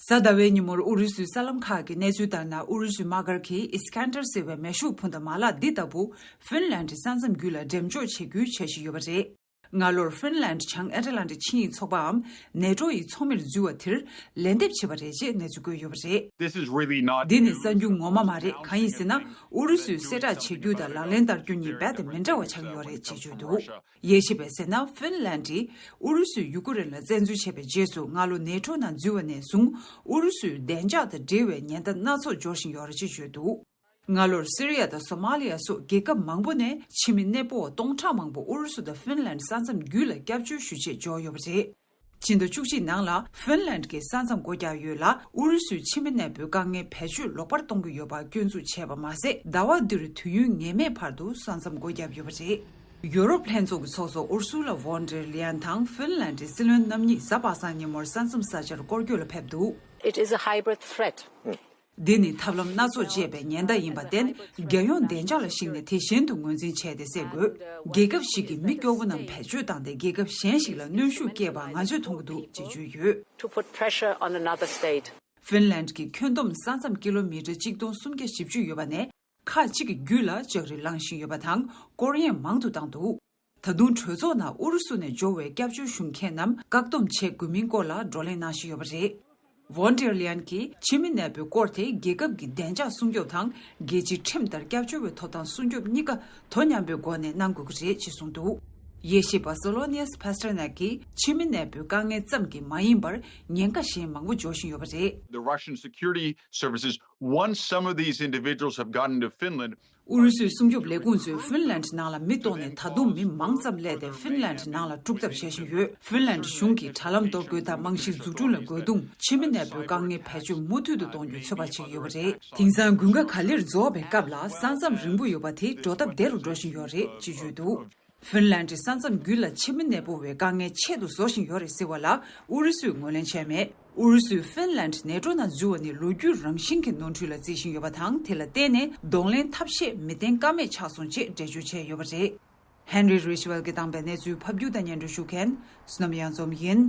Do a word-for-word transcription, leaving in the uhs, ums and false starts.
གཟའ་ཟླ་བའི་ཉིན་མོར་ཨུ་རུ་སུའི་གསར་ལམ་ཁག་གི་གནས་ཚུལ་ལྟར་ན། ཨུ་རུ་སུའི་དམག་སྒར་གྱིས་ཨིས་ཀན་ཏར་ཟེར་བའི་མེ་ཤུགས་འཕུར་མདའ་མ་ལག་འདི་ལྟ་བུ་ཧྥིན་ལན་ཌི་ས་མཚམས་བརྒྱུད་ལ་འགྲེམས་འཇོག་བྱེད་རྒྱུའི་འཆར་གཞི་ཡོད་པ་རེད། སྔ་ལོར་ཧྥིན་ལན་ཌི་བྱང་ཨེ་ཊ་ལན་ཊིག་ཆིངས་ཡིག་ཚོགས་པའམ་ནེ་ཊོ་ཡི་ཚོགས་མིར་འཛུལ་བ་དེར་ལན་འདེབས་བྱས་པ་རེད་ཅེས་གནས་ཚུལ་བཀོད་ཡོད་པ་རེད། This is really not འདི་ནི་new. གསར་འགྱུར་ངོ་མ་མ་རེད། གང་ཡིན་ཟེར་ན། ཨུ་རུ་སུས་གསལ་བསྒྲགས་བྱེད་རྒྱུ་དང་ལག་ལེན་བསྟར་རྒྱུ་གཉིས་རྦད་དེ་མི་འདྲ་བ་ཆགས་ཡོད་རེད་ཅེས་བརྗོད་འདུག་དབྱེ་ཞིབ་པས་ཟེར་ན། ཧྥིན་ལན་ཌིས་ཨུ་རུ་སུས་ཡུ་ཀེ་རེན་ལ་བཙན་འཛུལ་བྱས་པའི་རྗེས་སུ། སྔ་ལོ་ནེ་ཊོ་ནང་འཛུལ་བ་ནས་བཟུང་། ཨུ་རུ་སུའི་བདེ་འཇགས་དང་འབྲེལ་བའི་ཉེན་བརྡ་སྣ་ཚོགས་འབྱོར་བཞིན་ཡོད་རེད་ཅེས་བརྗོད་འདུག་སྔ་ལོར་སི་རི་ཡ་དང་སོ་མ་ལི་ཡ་སོགས་རྒྱལ་ཁབ་མང་པོ་ནས་ཕྱི་མི་གནས་སྤོ་བ་སྟོང་ཕྲག་མང་པོ་ཨུ་རུ་སུ་དང་ཧྥིན་ལན་ས་མཚམས་བརྒྱུད་ལ་སྐྱབས་བཅོལ་ཞུ་ཆེད་འབྱོར་ཡོད་པ་རེད། ཕྱི་ཟླ་བཅུ་གཅིག་ནང་ལ་ཧྥིན་ལན་གྱི་ས་མཚམས་སྒོ་བརྒྱབ་ཡོད་ལ། ཨུ་རུ་སུས་ཕྱི་མི་གནས་སྤོའི་དཀའ་ངལ་བེད་སྤྱོད་ལོག་པར་གཏོང་གི་ཡོད་པ་སྐྱོན་འཛུགས་བྱས་པ་མ་ཟད། ཟླ་བ་འདིར་དུས་ཡུན་ངེས་མེད་བར་དུ་ས་མཚམས་སྒོ་བརྒྱབ་ཡོད་པ་རེད། ཡོ་རོབ་ལྷན་ཚོགས་ཀྱི་ཚོགས་གཙོ་ཨུར་སུ་ལ་ཝོན་ཌེར་ལི་ཡན་དང་ཧྥིན་ལན་ཌིའི་སྲིད་བློན་རྣམ་གཉིས་གཟའ་པ་སངས་ཉིན་མོར་ས་མཚམས་ས་ཆར་སྐོར་སྐྱོད་ལ་ཕེབས་འདུག It is a hybrid threat. འདི་ནི་ཐབས་ལམ་སྣ་ཚོགས་སྤྱད་པའི་ཉེན་བརྡ་ཡིན་པར་བརྟེན། རྒྱལ་ཡོངས་བདེ་འཇགས་ལ་གཞིགས་ནས་དེ་བཞིན་དུ་ངོས་འཛིན་བྱས་ཏེ་སེལ་དགོས། རྒྱལ་ཁབ་ཞིག་གིས་མི་སྐྱོ་བོ་རྣམས་བེད་སྤྱོད་བཏང་སྟེ། རྒྱལ་ཁབ་གཞན་ཞིག་ལ་གནོན་ཤུགས་སྐྱེལ་བ་ང་ཚོས་མཐོང་གི་འདུག་ཅེས་བརྗོད་ཡོད། To put pressure on another state. ཧྥིན་ལན་གྱི་ཁྱོན་བསྡོམས་ས་མཚམས་ཀི་ལོ་མི་ཊར་གཅིག་སྟོང་སུམ་བརྒྱ་བཞི་བཅུ་ཡོད་པ་ནས། ཁག་ཅིག་གི་རྒྱུད་ལ་ལྕགས་རི་ལངས་བཞིན་ཡོད་པ་དང་། སྐོར་གཡེང་མང་དུ་བཏང་འདུག་ད་དུང་གྲོས་ཚོགས་ནང་ཨུ་རུ་སུ་ནས་འབྱོར་བའི་སྐྱབས་བཅོལ་ཞུ་མཁན་རྣམས་བཀག་སྡོམ་བྱེད་དགོས་མིན་སྐོར་ལ་བགྲོ་གླེང་གནང་བཞིན་ཡོད་པ་རེད། ཝོན་ཏེར་ལི་ཡན་གྱིས་ཕྱི་མི་གནས་སྤོའི་སྐོར་དེ་རྒྱལ་ཁབ་ཀྱི་བདེ་འཇགས་སྲུང་སྐྱོབ་དང་། རྒྱལ་སྤྱིའི་ཁྲིམས་ལྟར་སྐྱབས་བཅོལ་བའི་ཐོབ་ཐང་སྲུང་སྐྱོབ་གཉིས་ཀ་དོ་མཉམ་པའི་སྒོ་ནས་གནང་དགོས་ཀྱི་རེད་ཅེས་གསུངས་འདུག་དབྱེ་ཞིབ་པ་སོ་ལོ་ནི་ཡས་ཕ་སྟར་ནག་གིས་ཕྱི་མི་གནས་སྤོའི་དཀའ་ངལ་ཙམ་གྱིས་མ་ཡིན་པར། ཉེན་ཁ་གཞན་མང་པོ་འབྱོར་བཞིན་ཡོད་པ་རེད། The Russian security services, once some of these individuals have gotten to Finland, ཨུ་རུ་སུའི་སྲུང་སྐྱོབ་ལས་ཁུངས་ཚོས་ཧྥིན་ལན་ནང་ལ་མི་གཏོང་ནས། ད་དུང་མི་མང་ཙམ་གླས་ཏེ་ཧྥིན་ལན་ནང་ལ་སྒྲུག་ཐབས་བྱེད་བཞིན་ཡོད། ཧྥིན་ལན་གཞུང་གིས་དྲ་ལམ་གཏོར་རྒོལ་དང་རྨང་གཞིའི་འཛུགས་སྐྲུན་ལ་རྒོལ་རྡུང་། ཕྱི་མི་གནས་སྤོའི་དཀའ་ངལ་བེད་སྤྱོད་མུ་མཐུད་དུ་གཏོང་རྒྱུའི་ཚོད་དཔག་བྱེད་ཀྱི་ཡོད་པ་རེད། དེང་སང་དགུན་ཁ་ག་ལེར་རྫོགས་པའི་སྐབས་ལ། ས་མཚམས་རིང་པོ་ཡོད་པ་དེ་འགྲོ་སྟབས་བདེ་རུ་འགྲོ་བཞིན་ཡོད་རེད་ཅེས་བརྗོད་འདུག་ཧྥིན་ལན་ཌི་ས་མཚམས་བརྒྱུད་ལ་ཕྱི་མི་གནས་སྤོ་བའི་དཀའ་ངལ་ཆེད་དུ་བཟོ་བཞིན་ཡོད་རེད་ཟེར་བ་ལ་ཨུ་རུ་སུས་ངོས་ལེན་བྱས་མེད། ཨུ་རུ་སུས་ཧྥིན་ལན་ཌི་ནེ་ཊོ་ནང་འཛུལ་བ་ནི་ལོ་རྒྱུས་རང་བཞིན་གྱི་ནོར་འཁྲུལ་ལ་བརྩི་བཞིན་ཡོད་པ་དང་། དེ་ལ་བརྟེན་ནས་གདོང་ལེན་ཐབས་ཤེས་མི་བསྟེན་ཀ་མེད་ཆགས་སོང་ཅེས་འགྲེལ་བརྗོད་བྱས་ཡོད་པ་རེད། ཧེན་རི་རི་ཆི་ཝེལ་གྱིས་བཏང་པའི་གནས་ཚུལ་ཕབ་སྒྱུར་དང་སྙན་སྒྲོན་ཞུ་མཁན་བསོད་ནམས་གཡང་འཛོམས་ཡིན།